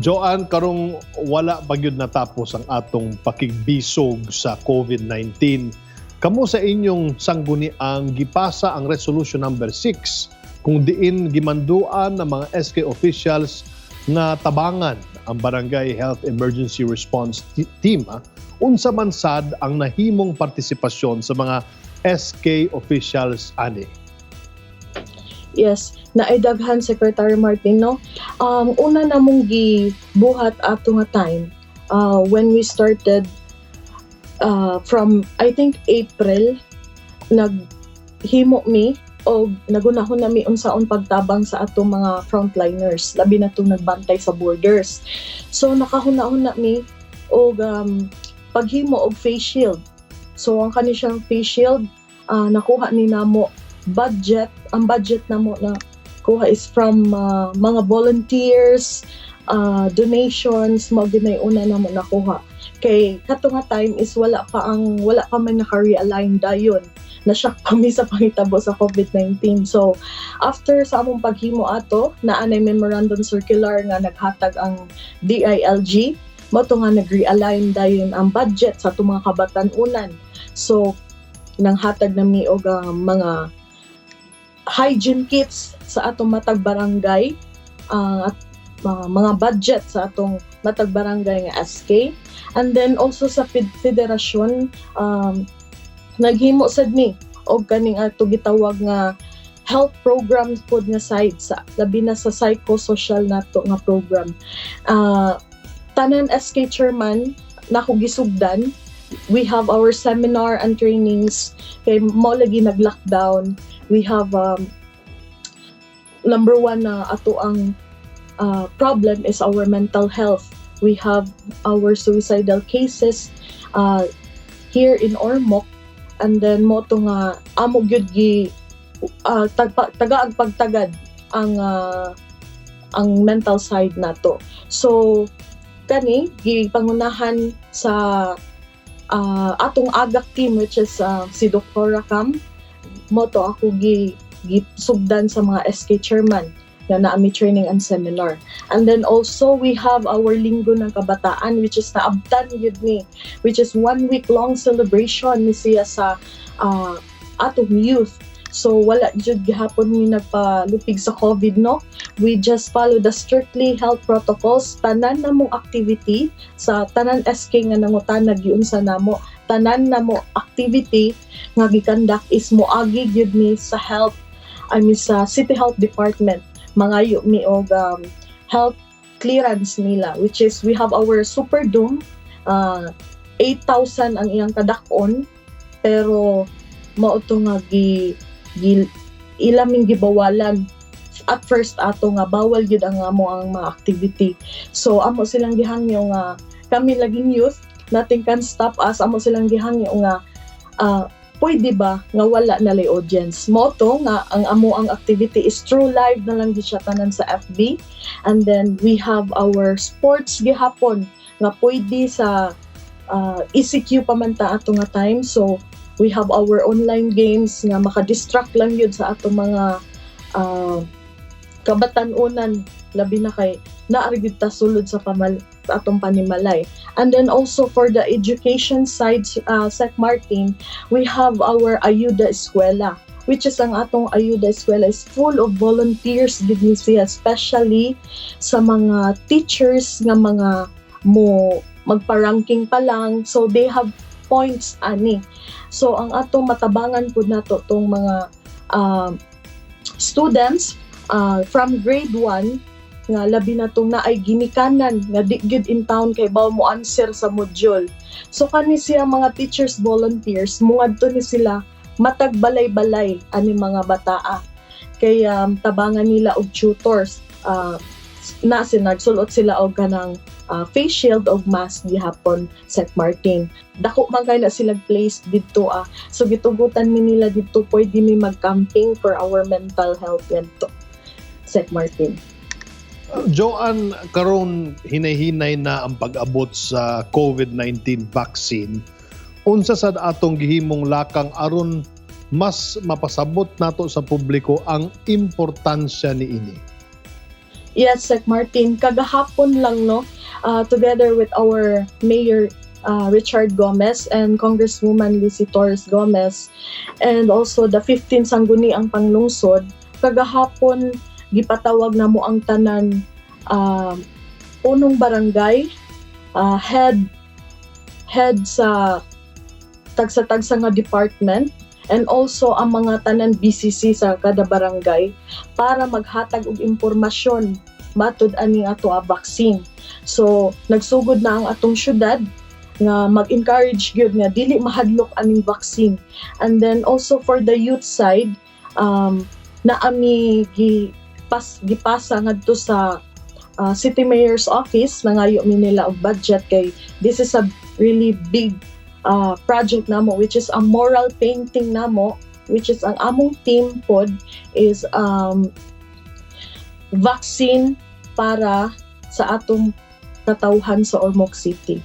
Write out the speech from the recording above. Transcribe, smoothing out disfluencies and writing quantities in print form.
Joanne, karong wala pa gyud natapos ang atong pakigbisog sa COVID-19. Kamo sa inyong sangguniang, gipasa ang resolution number 6 kung diin gimanduan ng mga SK officials nga tabangan ang Barangay Health Emergency Response Team. Unsa man sad ang nahimong partisipasyon sa mga SK officials ani? Yes, naidaghan, Secretary Martin, no? Una namong gibuhat ato nga time when we started from, I think, April, naghimo mi o nagunahon na mi unsaon pagtabang sa atong mga frontliners, labi na tong nagbantay sa borders. So nakahuna-huna mi og paghimo og face shield. So ang kani siyang face shield, nakuha ni namo budget, ang budget namo na kuha is from mga volunteers, donations, mao gyud na una namo nakuha. Kay kato nga time is wala pa man naka-realign dayon. Na-shock pa mi sa pangitabo sa COVID-19. So after sa among paghimo ato, naa nay memorandum circular nga naghatag ang DILG, mao to nga nag-realign dayon ang budget sa atong mga kabatan-unan. So nanghatag na mi og mga hygiene kits sa atong matag barangay at mga budget sa atong matag barangay nga SK. And then also sa federasyon, naghimo sad mi og kaning ato gitawag nga health programs pod nga side, sa labi na sa psychosocial nato nga program. Tanan SK chairman nako gisugdan. We have our seminar and trainings kay mao lagi nag-lockdown. We have number one na ato ang problem is our mental health. We have our suicidal cases here in Ormoc, and then mao to nga amo gyud gi tagaag pagtagad ang mental side nato. So kani gipangunahan sa atong AGAK team, which is si Dr. Rakam. Mao to ako gi gisugdan sa mga SK chairman nga naa mi training and seminar. And then also we have our Linggo ng Kabataan, which is naabtan gyud ni, which is one week long celebration ni siya sa atong youth. So wala jud gihapon mi nagpalupig sa COVID, no? We just follow the strictly health protocols. Tanan namong activity sa tanan SK nga nangutana, giunsa namo, tanan namo activity nga gi-conduct is moagi gyud mi sa health, I mean, sa City Health Department. Mangayo mi og health clearance nila, which is we have our Superdome, 8,000 ang iyang kadak-on, pero mao to nga gi ilaming gibawalan at first ato nga bawal gyud ang amo ang mga activity. So amo silang gihangyo nga kami laging youth, nothing can stop us. Amo silang gihangyo nga pwede ba nga wala na lay audience? Mao to nga ang amo ang activity is through live na lang di siya tanan sa FB. And then we have our sports gihapon nga pwede sa ECQ pa man ta ato nga time. So we have our online games nga maka-distract lang yun sa ato mga kabatan-unan, labi na kay naa ra gyud ta sulod sa pamal atong panimalay. And then also for the education side, Sec Martin, we have our Ayuda Eskwela, which is ang atong Ayuda Eskwela is full of volunteers gid ni siya, especially sa mga teachers nga mga mo magpa-ranking pa lang, so they have points ani. So ang atong matabangan pud nato tong mga students from grade 1 nga labi na tong naay ginikanan nga di gyud in town kay baw mo answer sa module. So kani siya mga teachers volunteers, mungadto ni sila matag balay-balay ani mga bataa kay tabangan nila og tutors na sinagsulot sila og kanang face shield og mask gihapon, Sec Martin. Dako man kay na sila place didto ah. So gitugutan mi nila didto, pwede mi mag-camping for our mental health ngadto, Sec Martin. Joanne, karon hinay-hinay na ang pag-abot sa COVID-19 vaccine. Unsa sad atong gihimong lakang aron mas mapasabot nato sa publiko ang importansya niini? Yes, Sec Martin, kagahapon lang, no, together with our Mayor Richard Gomez and Congresswoman Lizzie Torres Gomez and also the 15 Sangguniang Panglungsod, kagahapon gipatawag namo ang tanan punong barangay, head head sa tagsa-tagsa nga department and also ang mga tanan BCC sa kada barangay para maghatag og impormasyon matud ani ato a vaccine. So nagsugod na ang atong syudad nga mag-encourage gyud nga dili mahadlok aning vaccine. And then also for the youth side, naami gipasa ngadto sa City Mayor's Office, nangayo mi nila og budget kay this is a really big project namo, which is a mural painting namo, which is ang among team pod is vaccine para sa atong katawhan sa Ormoc City.